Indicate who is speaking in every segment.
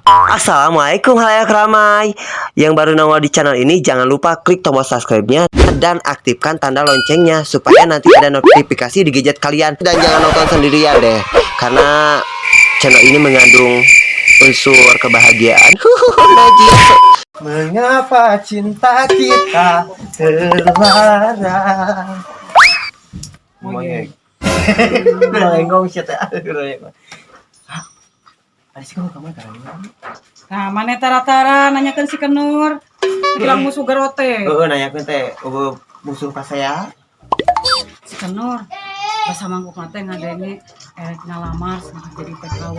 Speaker 1: Assalamualaikum halayak ramai. Yang baru nongol di channel ini, jangan lupa klik tombol subscribe-nya dan aktifkan tanda loncengnya supaya nanti ada notifikasi di gadget kalian. Dan jangan nonton sendirian deh, karena channel ini mengandung unsur kebahagiaan. Najis.
Speaker 2: Mengapa cinta kita terlarang? Monyet. Udah lenggong sih teh. Hah? Ada sih kamu kamar kan?
Speaker 3: Nah, mana tara-tara nanyakeun si Kenur. Bilang musuh garote.
Speaker 2: Heeh, nanyakeun teh eueuh musuh ka saya.
Speaker 3: Si Kenur. Basa mangkuk teh ngadenge erek ngalamar sama jadi TKW.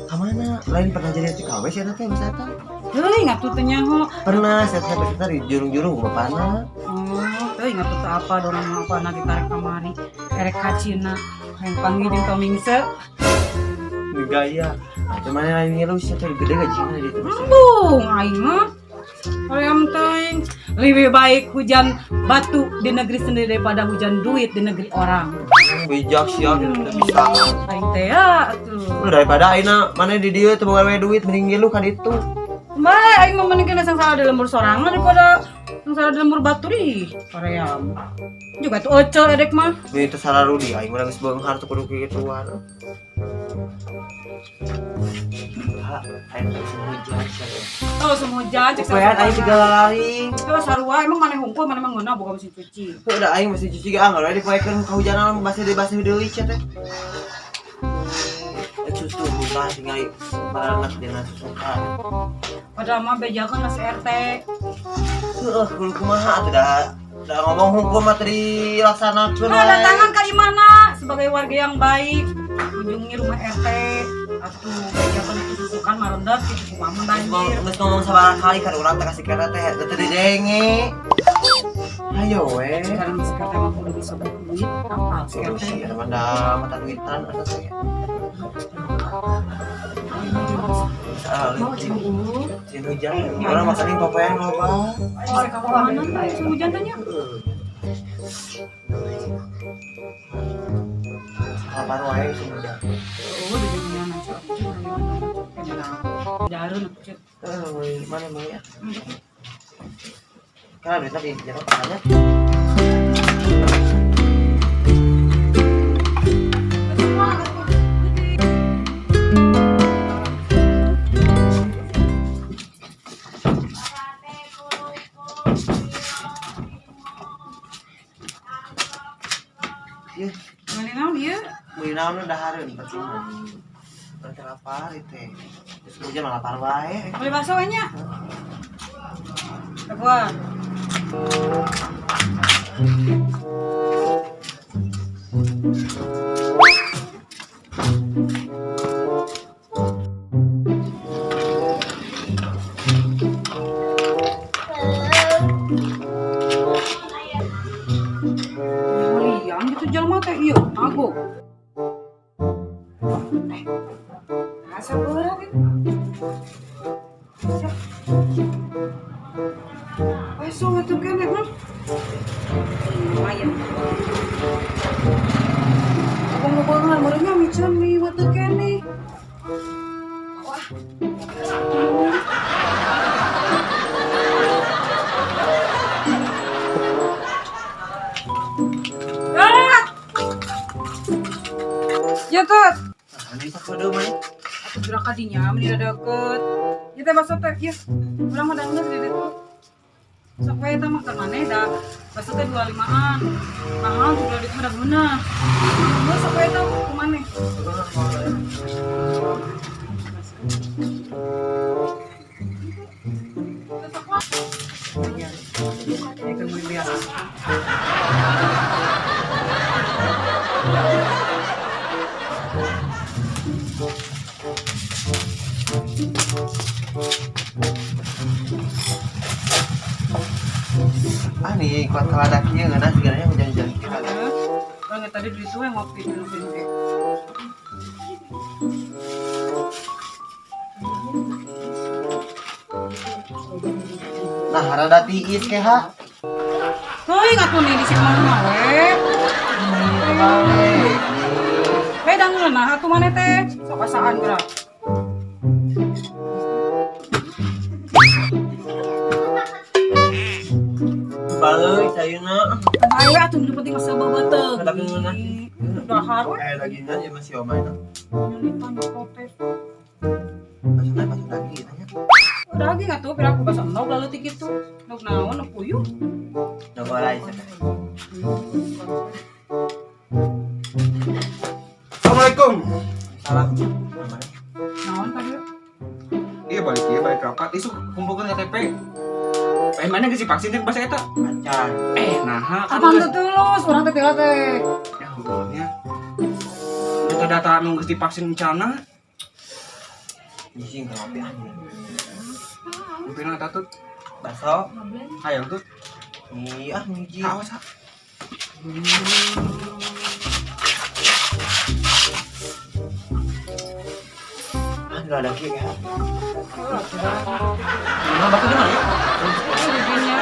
Speaker 2: Ka mana? Lain pernah jadi TKW sih eta teh bahasa eta.
Speaker 3: Heuy, ngatuh teh nyaho.
Speaker 2: Pernah saya teh bahasa eta di jurung-jurung ku bapana.
Speaker 3: Oh, teuing atuh teu apa dorong apa na ditarik kamari. Erek ka Cina. Hayang panggil jeung Tomingse.
Speaker 2: Gaya. Nah, cuman lain ngilu sih teh gede gajina di itu.
Speaker 3: Embung aing mah. Hoream teuing. Lebih baik hujan batu di negeri sendiri daripada hujan duit di negeri orang.
Speaker 2: Bijak sih ya, udah bisa.
Speaker 3: Aing teh ya atuh.
Speaker 2: Lu daripada ayeuna mana di dieu teu boga we duit mending ngilu ka ditu.
Speaker 3: Bae aing mah mending kena sangsara di lembur sorangan daripada sangsara di lembur batur ih. Hoream. Juga tuh ece edek mah.
Speaker 2: Ini teh sararudi aing mah geus beunghar teu kudu kikituan. Ha, aing teh hujan sia.
Speaker 3: Oh, semua hujan cek
Speaker 2: Poean aing tiga lalaring.
Speaker 3: Itu sarua emang maneh hungkul maneh mah ngeunah boga mesin cuci.
Speaker 2: Tuh udah aing mesin cuci ge ah nggak dipoekeun kahujanan basih deui basih deui sia teh. Eh susu bukan tinggal banget dengan susukan.
Speaker 3: Padahal mah bejakeun ka si RT.
Speaker 2: Heeh, kudu kumaha atuh dah ngomong hukum mah teu dilaksanakeun
Speaker 3: Nah,
Speaker 2: wae.
Speaker 3: datangan ka imana sebagai warga yang baik kunjungi rumah RT atuh bejakeun itu susukan marondat kitu kumaha mun banjir.
Speaker 2: Geus ngomong sabaraha kali kan urang teh kasih kena teh teu didenge. Hayo we.
Speaker 3: Sekarang si RT mah kudu bisa duit apa si
Speaker 2: Kudu
Speaker 3: RT.
Speaker 2: sih eta mah da mata duitan eta teh.
Speaker 3: Mau cing
Speaker 2: Cing hujan, urang makan papayan loba.
Speaker 3: Bisa ka mana teh hujan teh nya?
Speaker 2: Lapar wae cing hujan.
Speaker 3: Oh, di dunia nanti Darun atuh.
Speaker 2: Eh, mana mau ya? Karena duitnya di jero tangannya. Iya,
Speaker 3: Meuli naon ieu?
Speaker 2: meuli naon dahareun percuma. Urang teh lapar ieu teh. Terus hujan mah lapar wae.
Speaker 3: Beli bakso we nya. Teguan. Liang gitu jelema teh ieu ago. Eh, asa beurang ieu. Siap. Ayo atuh kene mah. Lumayan. Abang-abangan meureunnya miceun liwat teu kene. Wah. Ah! Ya teh,
Speaker 2: Nah, ini sakodo mah.
Speaker 3: atuh gerak ka dinya meni deket. Ya teh bakso teh, ieu. Urang mah danggeus di ditu. Sok we eta mah keur maneh da bakso teh 25-an. Mahal juga di ditu da geunah. Geus sok we eta ku maneh. Ini kan meuli biasa.
Speaker 2: Ah nih kuat kaladak ieu ngeunah sigananya hujan-hujan kieu kan.
Speaker 3: Urang tadi di ditu we ngopi dulu sini.
Speaker 2: Nah, rada tiis ke ha.
Speaker 3: Teuing atuh nih di si mana we.
Speaker 2: Balik.
Speaker 3: We dangeun nah atuh maneh teh. Sok asaan geura. nu penting mah seubeuh beuteung.
Speaker 2: Tapi ngeunah.
Speaker 3: Dahar we.
Speaker 2: Eh dagingan ya masih omah itu.
Speaker 3: Nyelita nyokot teh.
Speaker 2: Bakso teh bakso daging tanya.
Speaker 3: Daging atuh pira aku bakso endog laleutik kitu. Endog naon endog puyuh.
Speaker 2: Coba lah teh.
Speaker 4: Assalamualaikum.
Speaker 2: Salam.
Speaker 3: Naon tadi?
Speaker 4: Iya balik rapat. Isuk kumpulkan KTP. Eh mana geus divaksin teh bahasa eta?
Speaker 2: Acan.
Speaker 4: Eh nah kan
Speaker 3: Kapan
Speaker 4: geus
Speaker 3: teu tulus urang teh teh teh.
Speaker 4: ya hubungannya. Data-data nu geus divaksin rencana.
Speaker 2: Bising kalau ngopi ah.
Speaker 4: Kumpulna eta tuh.
Speaker 2: Bakso.
Speaker 4: Hayang tuh.
Speaker 2: Iya, hiji.
Speaker 4: Awas ah.
Speaker 2: Ah, udah ada kieu ya.
Speaker 4: Nah, bakso di mana ya?
Speaker 3: Bikinnya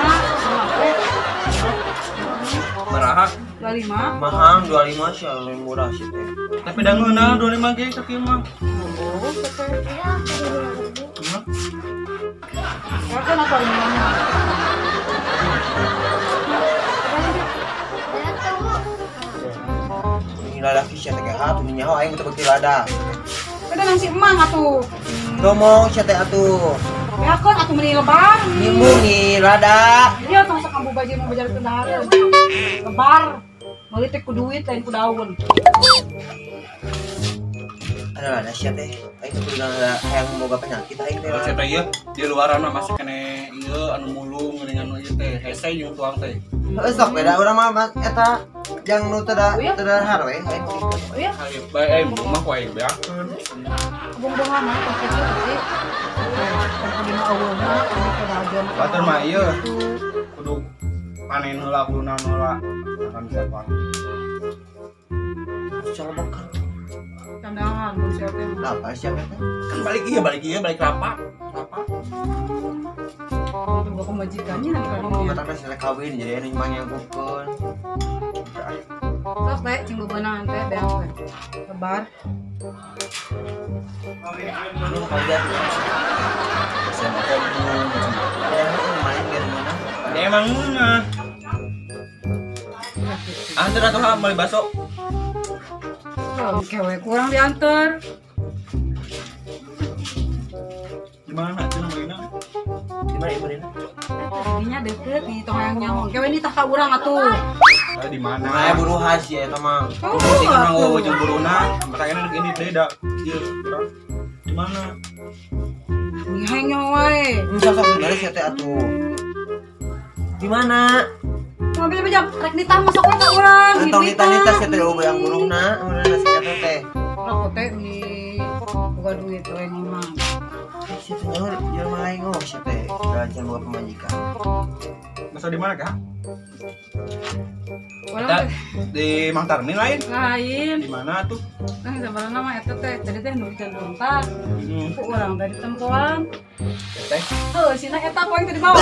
Speaker 4: Baraha.
Speaker 3: 25.
Speaker 2: Mahal 25 sih lebih murah sih teh.
Speaker 4: Tapi da ngeunah 25 ge sakieu mah.
Speaker 3: Oh, teh.
Speaker 4: Kumaha?
Speaker 3: Ya kan apa ini?
Speaker 2: Ini lada sih teh kayak atuh nyaho aing teh beuki lada.
Speaker 3: Kada nang si emang atuh.
Speaker 2: Ngomong sia teh atuh.
Speaker 3: Ya kan atuh meuni lebar.
Speaker 2: Nyembung nih lada.
Speaker 3: Iya tong sakambu baje mau bajar kendaraan. Lebar. Meuli teh ku duit lain ku daun.
Speaker 2: Ada lada sia teh. Aing teh kudu ada hayang boga penyakit aing teh.
Speaker 4: Kalau saya teh ieu di luaran mah masih kene ieu anu mulung geuning anu ieu teh hese jeung tuang teh.
Speaker 2: Heuh sok beda urang mah eta jang nu teu da teu dahar we aing mah.
Speaker 3: Oh iya,
Speaker 4: Ayo bae embung mah ku aing beakeun.
Speaker 3: bumbung-bungan mah tos kitu tadi. Tong di mah eueuhna ini ke dageun.
Speaker 4: Batur mah ieu kudu panen heula kudu naon heula akan bisa panen.
Speaker 2: Cara bakar.
Speaker 3: Candangan mun sia teh.
Speaker 2: Apa sih teh?
Speaker 4: Kan balik iya balik rapat. Rapat.
Speaker 3: Tunggu pemajikannya nanti kalau
Speaker 2: Mata teh saya kawin jadi anu mang yang kukeun.
Speaker 3: Sok teh cing bebenangan teh beak teh. Lebar.
Speaker 2: Lu kalau lihat
Speaker 4: Saya mau ngomong
Speaker 2: ya main biar mana?
Speaker 4: Ya emang ngeunah. Anter atuh ha meuli bakso.
Speaker 3: Oh, kewe kurang diantar.
Speaker 4: Di mana cenah meulina?
Speaker 2: Di mana ibu Dina?
Speaker 3: Ininya deket nih tong hayang nyaho. Kewe ini tah ka urang atuh.
Speaker 4: Eh, di mana?
Speaker 2: Aya buruhan sih eta mah.
Speaker 3: Oh,
Speaker 4: Sing urang
Speaker 3: atuh.
Speaker 4: eueuh jeung buruna, makanya ini deui da. Ieu urang. Di mana?
Speaker 3: Ini hayang nyaho wae.
Speaker 2: Sok sok beres ya teh atuh. Di mana?
Speaker 3: Mau beli jam rek nitah masuk we ka urang.
Speaker 2: Entong nita-nita sia teh eueuh yang burungna, urang nasi eta teh.
Speaker 3: Rokok teh ini boga duit we ngomong.
Speaker 2: Sia teh nyaho jelema lain ngomong sia teh. Jalan boga pamajikan.
Speaker 4: Bakso di mana kah?
Speaker 3: Urang
Speaker 4: Eta
Speaker 3: teh
Speaker 4: di Mang Tarmin lain.
Speaker 3: lain.
Speaker 4: Di mana tuh?
Speaker 3: Nah, sebenarnya mah eta teh tadi teh nu cenderung tah.
Speaker 4: Hmm.
Speaker 3: Ku urang teh ditempoan.
Speaker 4: Teh.
Speaker 3: Heuh, sina eta poing teh dibawa.